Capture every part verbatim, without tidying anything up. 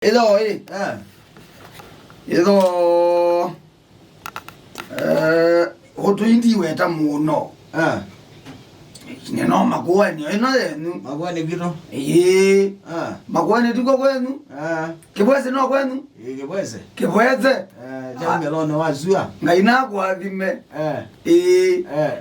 Ĩtho ĩ. Eh. Ĩtho. Eh, ũtũindiweta mũno. Eh. Nĩno Makueni, ĩno yenyu. Makueni kwitũ. Ĩĩ. Eh. Makueni tiko kwenyu. Eh. Kĩbwesi no kwenyu. Ĩĩ, Kĩbwesi. Kĩbwesi. Eh, Jamilone wa Zua. Ngai nakũathime. Eh. Ĩĩ. Eh.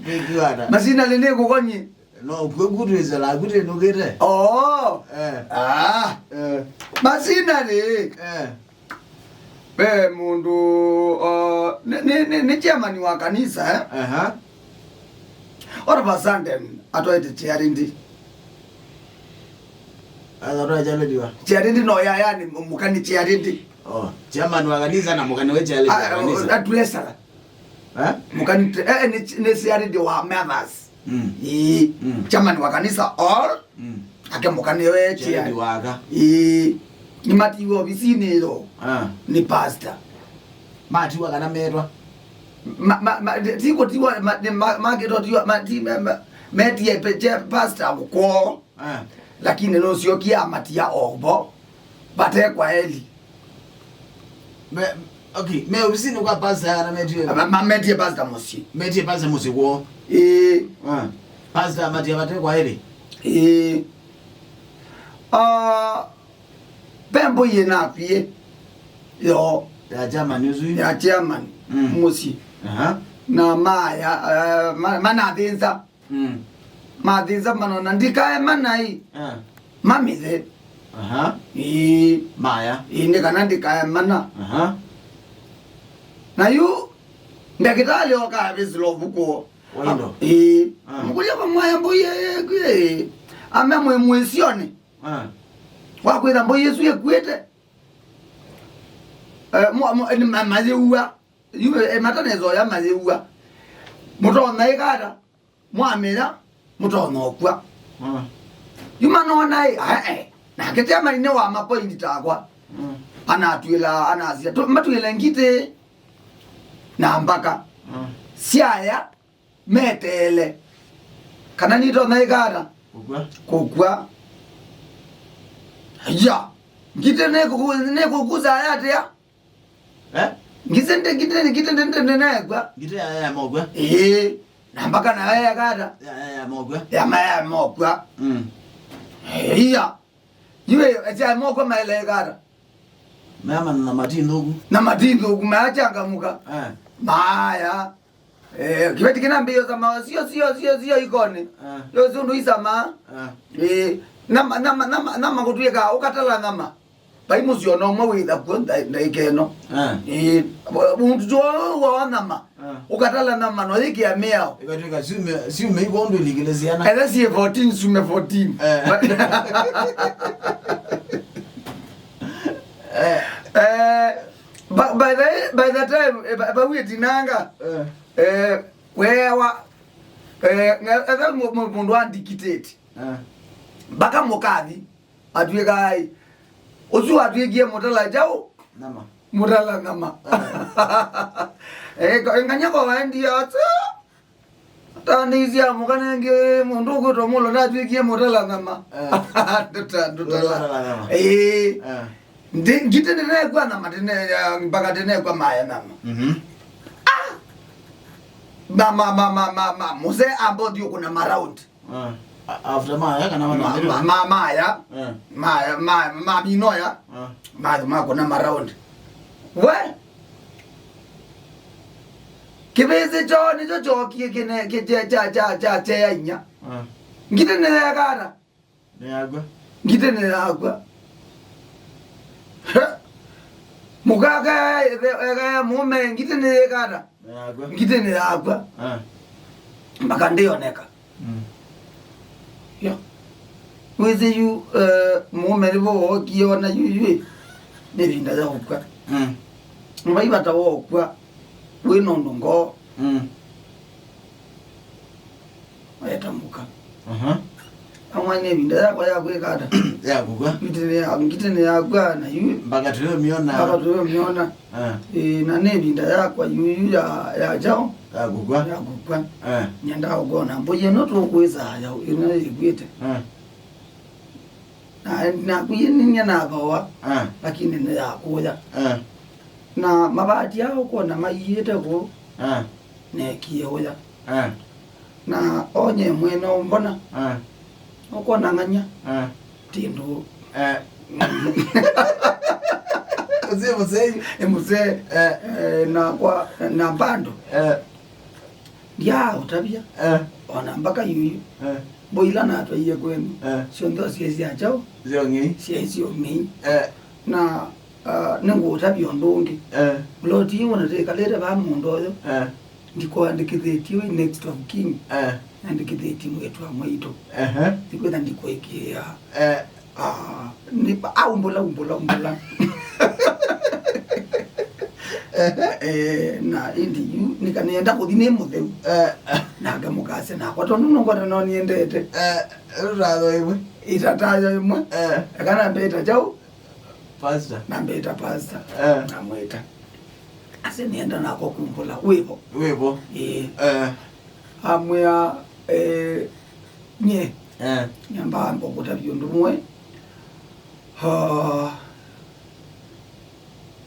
Nĩkiwata. Masinalĩ nĩkũkonyi. No, kw'o kutwĩsela kutĩnũkĩte. Oh. Eh. Ah. Eh. Masinalĩ. Eh. Ve mũndũ, uh, nĩ, nĩ, nĩ, nĩ chairman wa kanisa, eh? Aha. All of a sudden, atwaĩte Charity. Asa atwaĩte Charity wa? Charity no ya, yani, mũkani Charity. Oh, chairman wa kanisa na mũkani we Charity wa kanisa. Ah, atulesala. Eh? Mũkani, eh, nĩ, nĩ Charity wa Mothers. Mm. Ĩĩ. Mm. Chairman wa kanisa all. Mm. Ake mũkani we Charity Charity. Waka. Ĩĩ. Nĩmatiwe ovisinĩ ĩyo. Ah. Nĩ pastor. Matiwa kana metwa? Ma, ma, ma, ti kũtiwa, ma, nĩ ma, makĩtwa tiwa, ma, ti, ma, ma, metie pe, che pastor kwoo. Ah. Lakini nũsyokie amatia ovo. Vate kwa eli. Me, okay, me ovisinĩ kwa pastor kana metie? Ma, ma, metie pastor mũsyĩ. Metie pastor mũsyĩ kwoo. Ĩĩ. Ah. Pastor amatia vate kwa eli. Ĩĩ. Ah, ve mbũi ĩnakwie. Yo. Ya chairman ũsu? Ya chairman. Mm. Mũsyĩ. Aha. Na maya, eh, ma, manathĩnza. Mm. Mathĩnza manona ndikae manai. Ah. Mamithe. Aha. Ĩĩ. Maya. Ĩĩ, nĩ kana ndikae mana. Aha. Na yu ndakĩtalĩ okaa vĩsĩla ũvukũo. Waindo. Ĩĩ. Ah. Mũkũlya vamwaya mbũi ĩkw'ĩ. Ame mwĩ mũĩsyonĩ. Ah. Wakwĩtha mbũi ĩsu ĩkuĩte. Eh, mwa, mwa, nĩ ma, mayĩua. Yu, eh, matanezoya mayĩua. Mũtonya ĩkata. Mwamĩya, mũtonya ũkw'a. Mm. Yu manona ĩ, ae, nake chairman nĩ wa mapoindi takwa. Mm. Anatwĩla, anasya, "Tũ, matwĩle ngitĩ na mbaka." Mm. Syaya, meteele. Kana nitonya ĩkata? Kũkw'a. Kũkw'a. Aya, ngitĩ nĩkũku-, nĩkũkusa aya atĩa? Eh? Ngitĩ ndĩ, ngitĩ, ngitĩ ndĩ, ndĩ, ndĩ nekw'a. Ngitĩ ya, ya mokw'a. Ĩĩ. Na mbaka nayo yekata. Ya, ya, ya mokw'a. Ya ma ya mokw'a. Mm. Ĩĩ, iya. Yu ĩ, ya mokw'a maeleekata. Maya ma, na matinthũku. Na matinthũku, mayachangamuka. Eh. Maya. Eh, kĩveti kĩnambĩĩo sama, sio, sio, sio, sio ikoni. Eh. Yo, sio, ndũ isama. Eh. Eh, nama, nama, nama, nama kũtwĩka, ũkatala nama. Vai mũsyĩ ona ũmwe wĩtha kw'o nda-, ndaĩka ĩno. Ah. Ĩĩ, mũndũ wa nyama. Ah. Ũkatala nyama no yĩkĩa mĩao. Ĩkatwĩka syumĩa, syumĩa iko ũndũ ilikĩle syana. Etha syĩ fourteen, syumĩa fourteen. Eh. But eh, eh, by, by the, by the time, eh, ba, ba wĩtinanga, eh, eh, wewa, eh, etha mũ-, mũ-, mũndũ wa dictate. Eh. Mpaka mũkathi. Atw'ĩkaa ĩ, ũsu watw'ĩkie mũtala kyaũ? Nyama. Mũtala nyama. Ah. Eh, ko-, nganya kwa waendie ata? Tanĩisya mũka nengĩ mũndũ ũkwĩtwa Mũlo natw'ĩkie mũtala nyama. Ah. Nduta, ndutala. Mũtala nyama. Eh. Ah. Ndi-, ngitĩ ndĩnekw'a nyama, ndĩne-, ya, mpaka ndĩnekw'a maya nyama. Mhm. Ah! Ma, ma, ma, mũsee amba ũthiĩ ũkũna ma round. Ah. A-, after maya kana ma, ma, ma, ma, maya. Eh. Maya, ma, ma minoya. Ah. Ma, ma kuna ma round. We. Kĩvĩsĩ kyoo nĩkyo kyokie kĩne, kĩ-, kya, kya, kya, kya, kya inya. Ah. Ngitĩ nĩyekata. Nĩyakw'a. Ngitĩ nĩyakw'a. He! Mũkaka ekaya mũũme, ngitĩ nĩyĩkata. Nĩyakw'a. Ngitĩ nĩyakw'a. Ah. Mpaka ndĩoneka. Mm. Yo. Wĩsĩ yu, eh, mũũme nĩvo wookie ona yu, yu, nĩ ĩvinda ya ũkw'a. Mm. Vai vata wa ũkw'a, wĩ na ũndũ ngoo. Mm. Wetambũka. Aha. Amwanya ĩvinda yakwa ya kwĩka ata? Ya kũkw'a. Ngitĩ nĩ ya, ngitĩ nĩ yakw'a na yu. Mpaka tũyũmyona. Mpaka tũyũmyona. Ah. Ĩĩ, na nĩ ĩvinda yakwa yu, yu ya, ya kyaũ? Ya kũkw'a. Ya kũkw'a. Ah. Nyendaa ũkwona mbũi ĩno tũkwĩsaa ya ĩno yĩkw'ĩte. Ah. Na, naku yĩ nĩnya na thooa, ah, lakini nĩ ya kũya. Ah. Na mavati aa ũkwona maiĩte kũu, ah, neekie ũya. Ah. Na onye mwene ũmbona, ah, ũkwona ng'anya, ah, ti ndũũ. Eh. Ũsĩ mũsei. Ĩ mũsee. Eh. Eh, na kwa, na mbando. Eh. Ndyaũtavya. Eh. Ona mbaka yuyu. Eh. Mbũi ila natwaie kwenu. Eh. Syonthe ũsyĩ sya kyaũ? Syo ng'ei. Syaĩ syo ng'ei. Eh. Na, ah, nĩngũũtavya ũndũ ũngĩ. Eh. Plot ĩĩ wona twĩkalĩte vaa mũũnda ũyũ. Eh. Ndikũandĩkĩthĩtye wĩ next of kin. Eh. Nandĩkĩthĩtye mwĩĩtu wa mwaitũ. Ehe. Ndikwĩtha ndikũĩkĩĩa. Eh. Ah, nĩ, aumbũla, umbũla, umbũla. Eh, na ĩndĩ yu, nĩka nĩenda kũthi nĩ mũtheu. Eh. Nake mũkasya nakwa, tondũ nũngwata no nĩendete. Eh, rĩu tatho ĩmwe. Itatayo ĩmwe. Eh. Eka nambĩta kyaũ? Pastor. Nambĩta pastor. Eh. Namwĩta. Ase nĩenda nakwa kumbũla. Wĩvo? Wĩvo? Ĩĩ. Eh. Amwĩa, eh, nye. Eh. Nyambaa ngũkũtavya ũndũ mwe. Ah,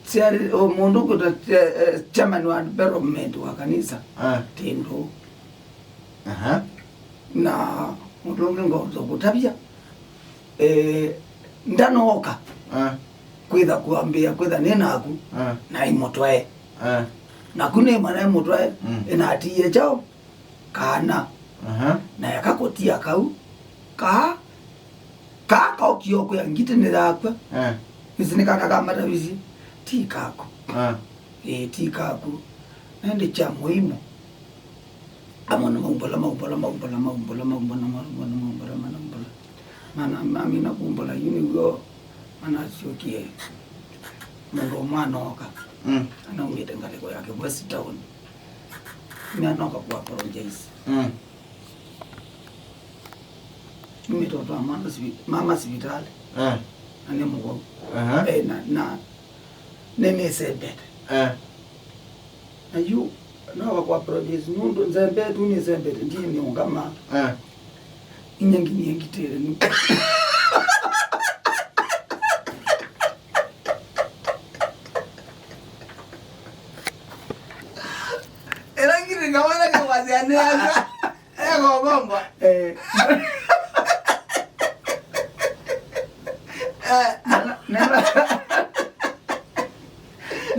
syarĩ, o, mũndũ ngũta, eh, eh, chairman wa development wa kanisa. Ah. Tĩndũ. Aha. Na mũndũ ũngĩ ngũtavya, eh, ndanooka. Ah. Kwĩtha kwambĩa, kwĩtha nĩ naku, ah, na imũtwae. Ah. Naku nĩ mwana imũtwae, mm, ĩnatiie kyaũ? Kana. Aha. Na eka kũtia kau, kaa, kaa kaũkie o kwĩa ngitĩ nĩ yakwa. Eh. Nĩsĩ nĩ kaka kamatavisye, ti kaku. Eh. Ĩĩ, ti kaku. Na ĩndĩ kya mũimu. Amwe nĩmaumbũla, maumbũla, maumbũla, maumbũla, maumbũla, maumbũla, maumbũla, maumbũla. Mana, mamina kumbũla, yu nĩw'o manasyokie mũndũ ũmwe anooka. Mm. Anaumĩte ngalĩko yake West Town. Nĩ anooka ku apologize. Mm. Numĩte ũtwaa mwana sivi-, mama sivitalĩ. Eh. Na nĩ mũwau. Aha. Eh, na, na, nĩnĩsembete. Eh. Na yu, no wakwa apologize, nũndũ nzembete, nĩsembete, ndinĩũngama. Eh. Inya nginyie ngitĩre nĩ. Ĩla ngitĩ kamwana kakwasya nĩ asa. Eko bongo. Eh. Eh. Nena, nena.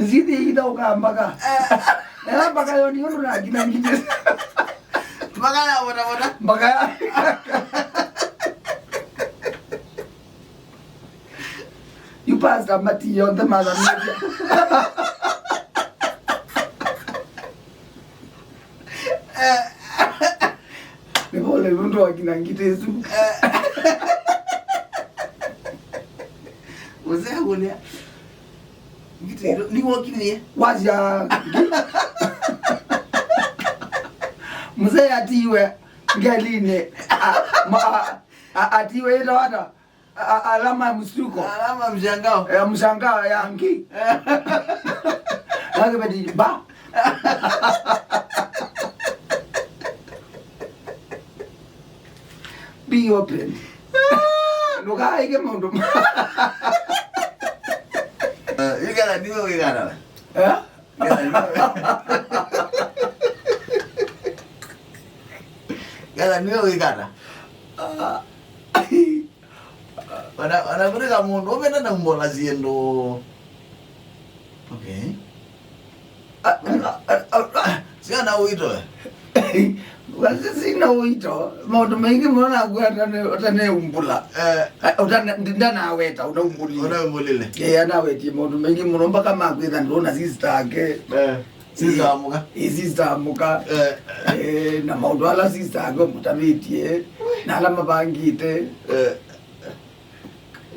Nzidi ida ukambaka. Eh. Nena mpaka yo ndiyo tunakina ngitĩ. Mpaka ya boda boda. Mpaka ya. Yu pastor mati yonthe mathanĩtye. Nĩ pole nũndũ wa nginya ngitĩ ĩsu. Mzee akũlya, ngitĩ ĩno nĩwokinie? Wasya, mzee atiiwe ngelinĩ. A, ma, a, a, atiiwe ĩtawata. A-, a-, alama ya mshtuko. Alama ya mshangao. Ya mshangao ya ngi. Yake beti ba. Be open. Ndũkaĩke maũndũ ma- Eh, ĩkala nĩwe wĩkata. Eh? Ngetha nĩwe wĩkata. Ah. Ona, ona kũrĩ ka mũndũ ũmena na mbola syĩndũ. Okay. Ah, ah, ah, ah. Sina ũito. Sina ũito. Maũndũ maingĩ mũno naku atane, ũtaneumbũla. Eh. Ah, ũtana-, ndanaweta, ũnaumbũlile. Ũnaumbũlile. Eh, anawetie maũndũ maingĩ mũno mpaka makwĩtha ndũna sister ake. Eh. Sister amũka. Ĩ, sister amũka. Eh. Eh, na maũndũ ala sister ake ũmũtavĩtie, na ala mavangĩte. Eh.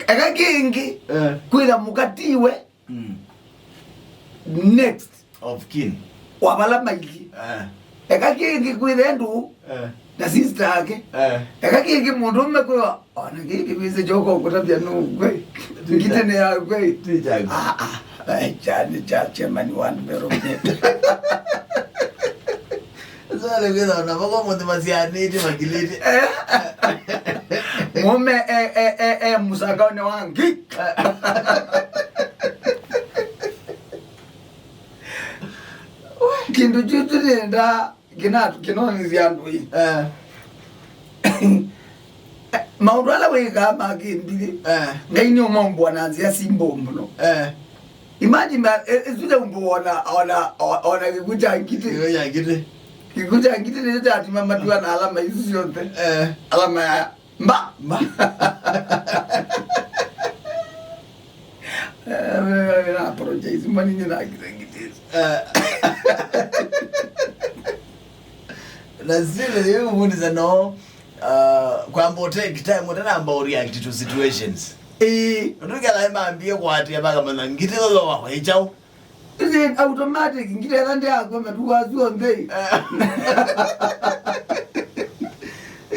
Eka kĩngĩ, eh, kwĩtha mũkatiwe. Mm. Next. Of kin. Wa vala maithi. Eh. Eka kĩngĩ kwĩtha ndũ. Eh. Na sister ake. Eh. Eka kĩngĩ mũndũũme kwĩwa, ona kĩngĩ wĩsĩ kyoko kũtavya nũkwĩ. Ngitĩ nĩ yakwĩ. Ti kyaku. Ah, ah. Eh, kya, nĩ kya chairman wa development. Sale kwĩtha ona vako mũndũ masyanĩte makilĩte. Eh. Mũũme e, e, e, e mũsangaonĩ wa ngi. Kĩndũ kyu tũnenda kĩna-, kĩnonĩsya andũ ĩ. Eh. Maũndũ ala wĩkaa ma kĩmbithĩ, eh, Ngai nĩũmaumbũa na nzĩa simple mũno. Eh. Imagine, eh, ĩsu yaumbũa ona, ona, ona kĩkw'ũ kya ngitĩ. Kĩkw'ũ kya ngitĩ. Kĩkw'ũ kya ngitĩ nĩkyo kyatuma matua na alama isu syonthe. Eh. Alama ya mba. Mba. Eh, na apologize, mani nĩ na ngitĩ ngitĩ. Eh. Na zile yeye kufundisha no, uh, kwamba take time, utanamba u react to situations. Eh. Nduke la mambie kwa ati abaga mana ngitĩ lolo wa kwa ichao. Is it automatic? Ngitĩ ĩla ndĩakwa matukũ asu onthe. Eh.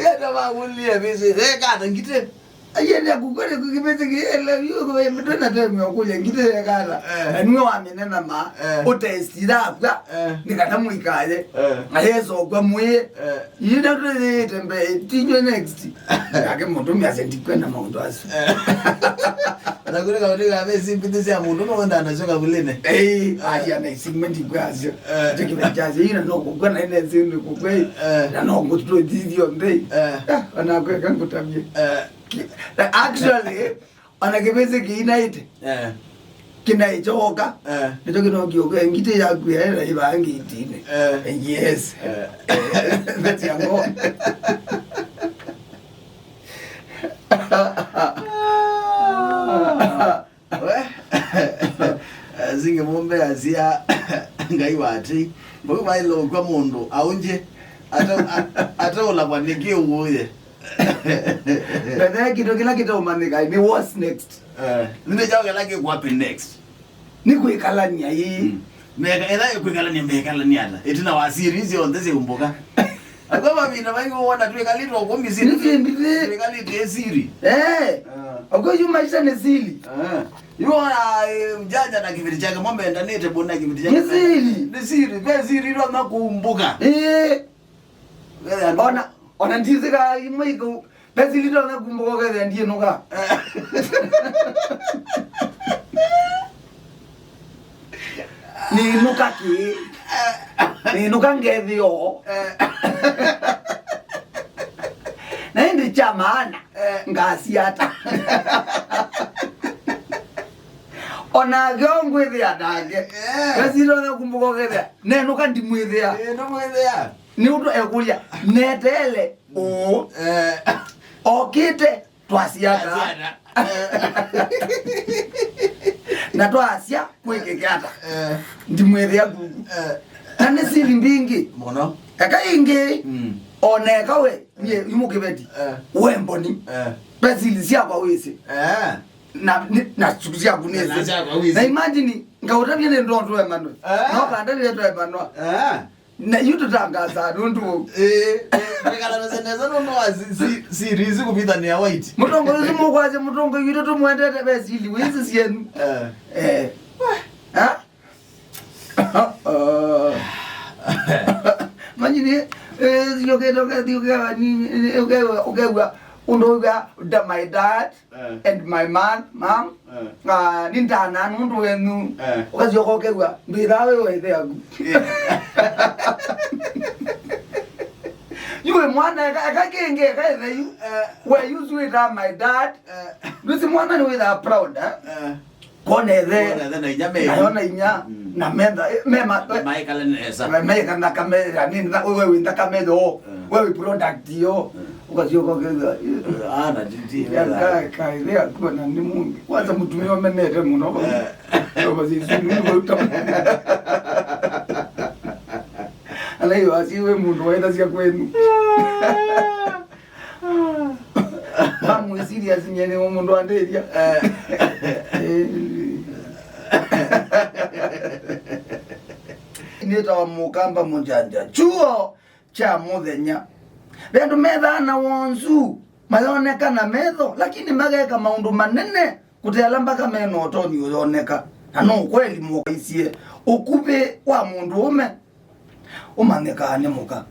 Yata makulie bisi, eh, kana ngitĩ. Ayende kukwele kukipete kiele, yuko mtona temu ya kulia ngitĩ ĩla kana. Eh. Na niwe wamĩnena ma, eh, ũtestira kwa, eh, nĩ kana mũikaye. Eh. Na Yesu kwa mũĩ. Eh. Yina tũthĩĩte mbee, tinywe next. Nake mũndũ mĩasya ndikwenda maũndũ asu. Eh. Na kũrĩ kaũndũ ka mesi mbĩtĩ sya mũndũ no wenda anasyoka vulĩne. Eh, aja na isimenti kwa asyo. Eh. Tiki na jaje, yina no kukwa na ine sindi kukwe. Eh. Na no kututwe thithio nthei. Eh. Ah, ona kweka ngutavye. Eh. Ki-, actually, ona kĩvĩsĩ kĩinaĩte. Eh. Kĩnaĩ kyoka. Eh. Nĩkyo kĩnokĩoka ngitĩ yaku yaĩla ĩvaa ngĩtinĩ. Eh. Yes. Eh. That's your God. We, zingi mũmbe asia Ngai wati. Mbau vailokwa mũndũ aunje ata-, a-, ataũlakwa nĩkĩ ũwũye. Mbethe kĩndũ kĩla kĩtaũmanyĩka nĩ what's next. Eh, nĩ kyaũ kĩla kĩkwapĩ next? Nĩ kwĩkalany'a ĩĩ. Mm. Meka, ĩla kwĩkalany'a mekalany'a ata? Ĩtina wa series yonthe syaumbũka. Akwa mavinda maingĩ wona twĩkalĩtwe ũkũmi siri. Nĩ siri. Twĩkalĩtwe siri. Eh. Ah. Akwa yu maisha nĩ siri. Ah. Yu ona, eh, janja na kĩvĩtĩ kyake, mombe ndanĩte mbona kĩvĩtĩ kyake. Nĩ siri. Nĩ siri. Ve siri ila na kumbũka. Eh. Ona, ona ndizika imwe iko. Basi lito na kumbuka kethia ndiye nuka. Nĩnũka kĩ? Nĩnũka ngethĩo. Na ĩndĩ kya maana, ngasiata. Onake ongwĩthĩa nake. Ngasitonya kumbuka ũkethĩa. Nenũka ndimwĩthĩa. Nĩ ũndũ ekũlya, neteele ũũ. Okĩte. Twasiata. Twasiata. Na twasya kwĩkĩke ata? Eh. Ndimwĩthĩa kuku. Eh. Na nĩ sili mbingĩ. Mũno. Eka ingĩ, mm, oneka we, niĩ imũkĩveti. Eh. We mboni. Eh. Ve sili syakwa wĩsĩ. Eh. Na, ni-, na syaku nĩsĩ. Na syakwa wĩsĩ. Na imagine, ngaũtavya nĩ ndoto emanwe. Eh. No kandavya twemanwa. Eh. Na yu tũtangasaa nũndũ ũu. Eh, eh, kwĩkala nesa nesa nũndũ wa si-, si-, series kũvithania white. Mũtongoi ũsu mũkwasya mũtongoi witũ tũmwendete ve sili wĩsĩ syenu. Eh. Eh. Ha? Manyini, eh, yokete, yokete, yokete, ni, ni, ukewa, ukewa, ũndũ ũw'a, my dad, eh, and my man, mom, eh, ah, nĩ ndana nũndũ wenyu. Eh. Ũkasyoka ũkew'a, ndwĩthaa wĩ wa ĩthe yaku. Eh. Yu wĩ mwana, eka, eka kĩngĩ, eka ĩthe yu. Eh. We yu wĩthaa my dad. Eh. Ndwĩsĩ mwana nĩ wĩthaa proud, eh? Eh. Kona ĩthe. Kona ĩthe na inya me. Nayo na inya. Mm. Na metha, eh, me ma-, na maikala nesa. Me, me kana kame, yani, na wewe wĩ nthakame yo. Mm. Wewe product yo. Mm. Ũkasyoka ũkethĩa, ah, na titi, ya, wala. Ka, ka, ĩthe yaku na nĩ mũndũ. Kwanza mũtumĩa ũmenete mũno. Eh. Kwa sababu sisi ni mtu wa utamaduni. Ala hiyo, asi we mũndũ waenda cia kwenu. Mamwĩ serious nyene mũndũ andĩthya. Eh. Eh. Nĩtawa Mũkamba Mũjanja. Chuo kya mũthenya. Ve andũ methaa na wonzu, mayoneka na metho, lakini mageka maũndũ manene, kũteela mbaka mena ũtonyi ũyoneka. Na no kweli mũkaisye, ũkuvĩ wa mũndũũme ũmanyĩkaa nĩ mũka.